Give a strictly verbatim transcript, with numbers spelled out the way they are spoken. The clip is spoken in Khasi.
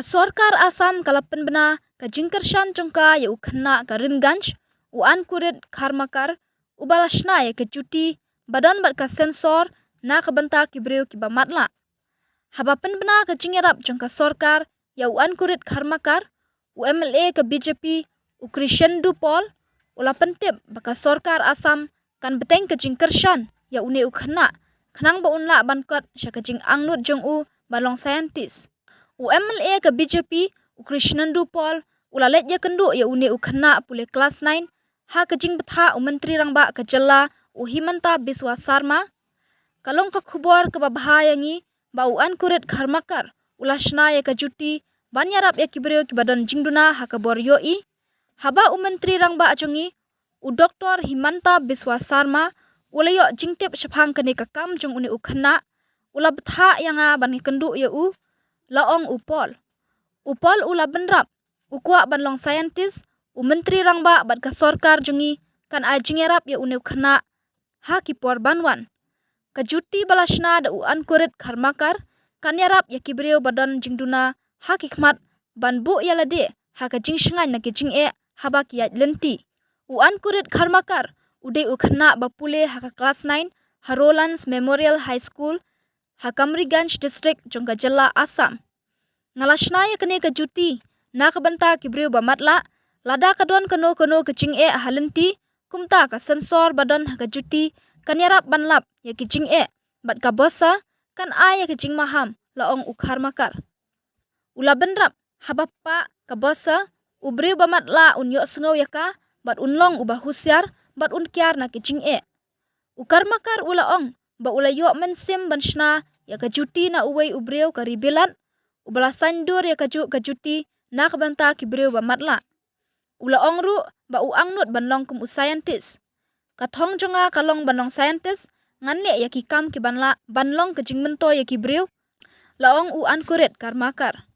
Sorkar Assam ka la pynbna ka jingkyrshan jong ka ïa u khynnah ka Karimganj, u Ankurit Kharmakar, uba la shna ïa ka juti ba don bad ka sensor na ka bynta ki briew kiba matlah. Haba pynbna ka jingïarap jong ka sorkar ïa u Ankurit Kharmakar, u M L A ka B J P, u Krishendu Paul, u la pyntip ba ka sorkar Assam kan bteng ka jingkyrshan ïa une u khynnah, khnang ba un lah ban kot sha ka jingangnud jong u ban long scientist. U M L A ka B J P, u Krishnendu Paul, u la leit ïakynduh ïa une u khynnah pule klas nine ha ka jingbthah u Myntri Rangbah ka jylla, u Himanta Biswa Sarma. Ka long ka khubor kaba bha ïa ngi ba u Ankurit Kharmakar u la shna ïa ka juti ban ïarap ïa ki briew kiba don jingduna ha ka bor ïohi. Haba u Myntri Rangbah jong ngi, u Doktor Himanta Biswa Sarma, u la ïoh jingtip shaphang kane ka kam jong une u khynnah, u la bthah ïa nga ban ïakynduh ïa u, la ong u Paul. U Paul u la bynrap, u kwah ban long scientist, u Myntri Rangbah bad ka sorkar jong ngi kan ai jingïarap ïa une u khynnah ha ki por ban wan. Ka juti ba la shna da u Ankurit Kharmakar kan ïarap ïa ki briew ba don jingduna ha ki khmat ban buh ïa lade ha ka jingshngaiñ na ki jingeh haba ki ïaid lynti. U Ankurit Kharmakar u dei u khynnah ba pule ha ka klas nine ha Rowlands Memorial High School ha Karimganj District jong ka jylla Assam. Nga la shna ïa kane ka juti na ka bynta ki briew ba matlah, lada ka don kano kano ka jingeh ha lynti, kumta ka sensor ba don ha ka juti kan ïarap ban lap ïa ki jingeh, bad ka bosar kan ai ïa ka jingmaham, la ong u Kharmakar. U la bynrap, haba pah ka bosar, u briew ba matlah un ïohsngew ïa ka bad un long uba husiar bad un kiar na ki jingeh. U Kharmakar u la ong ba u la ïoh mynsiem ban shna ïa ka juti na uwei u briew ka ri Bilat, uba la saiñdur ïa kajuh ka juti na ka bynta ki briew ba matlah. U la ong ruh ba u angnud ban long kum u scientist. Ka thong jong nga ka long ban long scientist, ngan leh ïa ki kam kiban lah ban long ka jingmyntoi ïa ki briew, la ong u Ankurit Kharmakar.